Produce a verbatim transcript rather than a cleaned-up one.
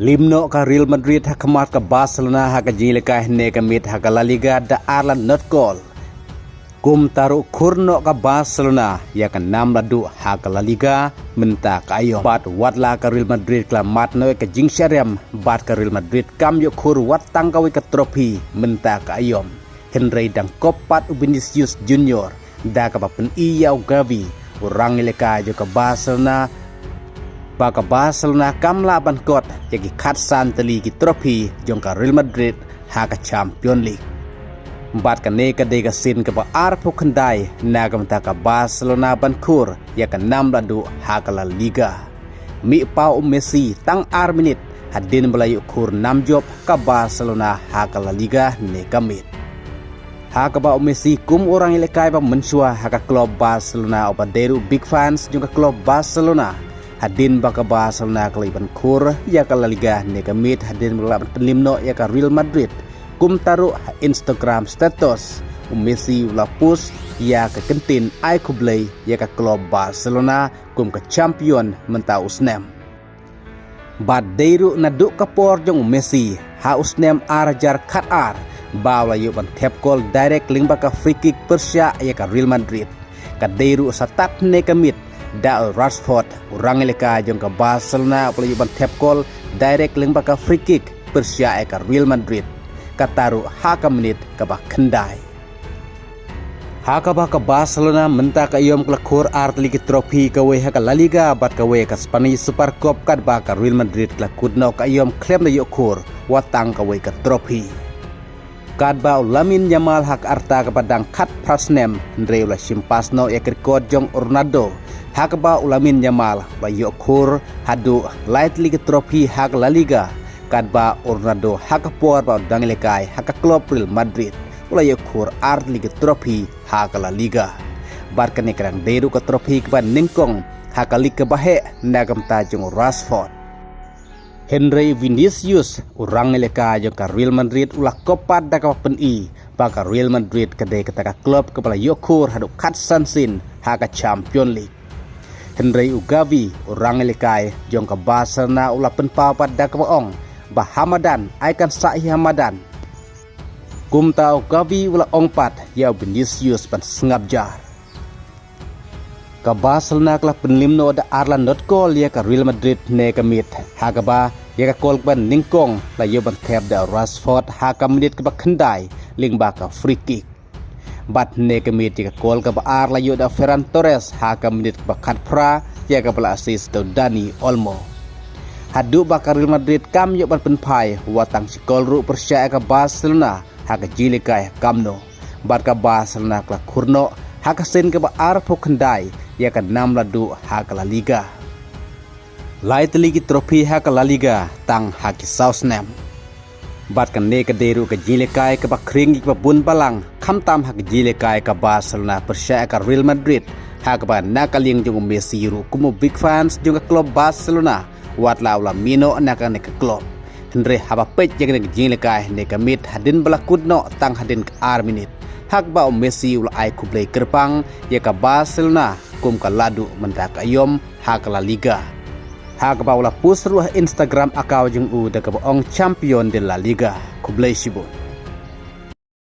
Lim noh ka Real Madrid ha khmat ka Barcelona ha ka jingïalehkai ne ka miet ha ka La Liga da ar la not kol. Kumta ruh khur noh ka Barcelona ïa ka nam la duh ha ka La Liga mynta ka aïom. Bad wat la ka Real Madrid ka la mad noh ïa ka jingshah riam bad ka Real Madrid kam ïoh khur wat tang kawei ka trophy mynta ka aïom. Hynrei dang kop pat u Vinicius Junior da kaba pyni ïa u Gavi, u rangïalehkai jong ka Barcelona, ba ka Barcelona kam lah ban kot ïa ki khatsan tylli ki trophy jong ka Real Madrid ha ka Champions League. Bad kane ka dei ka sien kaba arphew khyndai na ka bynta ka Barcelona ban khur ïa ka nam la duh ha ka La Liga. Mih paw u Messi tang ar minit hadien ba la ïoh khur nam jop ka Barcelona ha ka La Liga ne ka miet. Ha kaba u Messi kum u rangïalehkai ba mynshuwa ha ka klub Barcelona, uba dei ruh big fans jong ka klub Barcelona, hadien ba ka Barcelona ka la ïoh ban khur ïa ka La Liga ne ka miet hadien ba la ban pynlim noh ïa ka Real Madrid. Kumta ruh ha Instagram status, u Messi u la post ïa ka kyntien ai khublei ïa ka klub Barcelona kum ka champion mynta u snem. Bad dei ruh naduh ka por jong u Messi ha u snem ar hajar khat ar ba u la ïoh ban thep kol direct lyngba ka free kick pyrshah ïa ka Real Madrid. Ka dei ruh sa tad ne ka miet da u Rashford, u rangïalehkai jong ka Barcelona, ba u la ïoh ban thep kol direct lyngba ka free kick pyrshah ïa ka Real Madrid, kata ruh ha ka minit kaba khyndai. Ha kaba ka Barcelona mynta ka aïom ka la khur ar tylli ki trophy, kawei ha ka La Liga bad kawei ka Spanish Super Cup, katba ka Real Madrid ka la kut noh ka aïom khlem da ïoh khur wat tang kawei ka trophy. Katba u Lamine Yamal ha ka rta kaba dang khatphra snem, hynrei u la shim pass noh ïa ka record jong u Ronaldo, ha kaba u Lamine Yamal u la ïoh khur haduh lai tylli ki trophy ha ka La Liga, katba u Ronaldo ha ka por ba u dang ïalehkai ha ka klub Real Madrid u la ïoh khur ar tylli ki trophy ha ka La Liga. Bad kane ka dang dei ruh ka trophy kaba nyngkong ha ka league kaba heh na ka bynta jong u Rashford. Hynrei Vinicius, u rangïalehkai jong ka Real Madrid, u la kop pat da kaba pyni ba ka Real Madrid ka dei kata ka klub kaba la ïoh khur haduh khatsan sien ha ka Champions League. Hynrei u Gavi, u rangïalehkai jong ka Barcelona, u la pynpaw pat da kaba ong ba ha madan ai kan sah hi ha madan. Kumta u Gavi u la ong pat ïa u Vinicius ban sngap jar. Ka Barcelona ka la pynlim noh da ar la not kol ïa ka Real Madrid ne ka miet, ha kaba ïa ka kol kaba nyngkong la ïoh ban thep da u Rashford ha ka minit kaba khyndai lyngba ka free kick. Bad ne ka miet ïa ka kol kaba ar la ïoh da u Ferran Torres ha ka minit kaba khatphra, ïa kaba la assist da u Dani Olmo. Haduh ba ka Real Madrid kam ïoh ban pynphai wat tang shi kol ruh pyrshah ïa ka Barcelona ha ka jingïalehkai ha Camp Nou. Bad ka Barcelona ka la khur noh ha ka sien kaba arphew khyndai ïa ka nam la duh ha ka La Liga. Lai tylli ki trophy ha ka La Liga tang ha ki saw snem. Bad kane ka dei ruh ka jingïalehkai kaba khring ïa kiba bun balang, khamtam ha ka jingïalehkai ka Barcelona pyrshah ïa ka Real Madrid, ha kaba na ka liang jong u Messi ruh kum u big fans jong ka klub Barcelona, wat la u la mih noh na kane ka klub. Hynrei haba peit ïa kane ka jingïalehkai ne ka miet, hadien ba la kut noh tang hadien ka ar minit, ha kaba u Messi u la ai khublei kyrpang ïa ka Barcelona kum ka la duh mynta ka aïom ha ka La Liga. Ha kaba u la post ruh ha Instagram account jong u da kaba ong Champion de La Liga. Khublei shibun.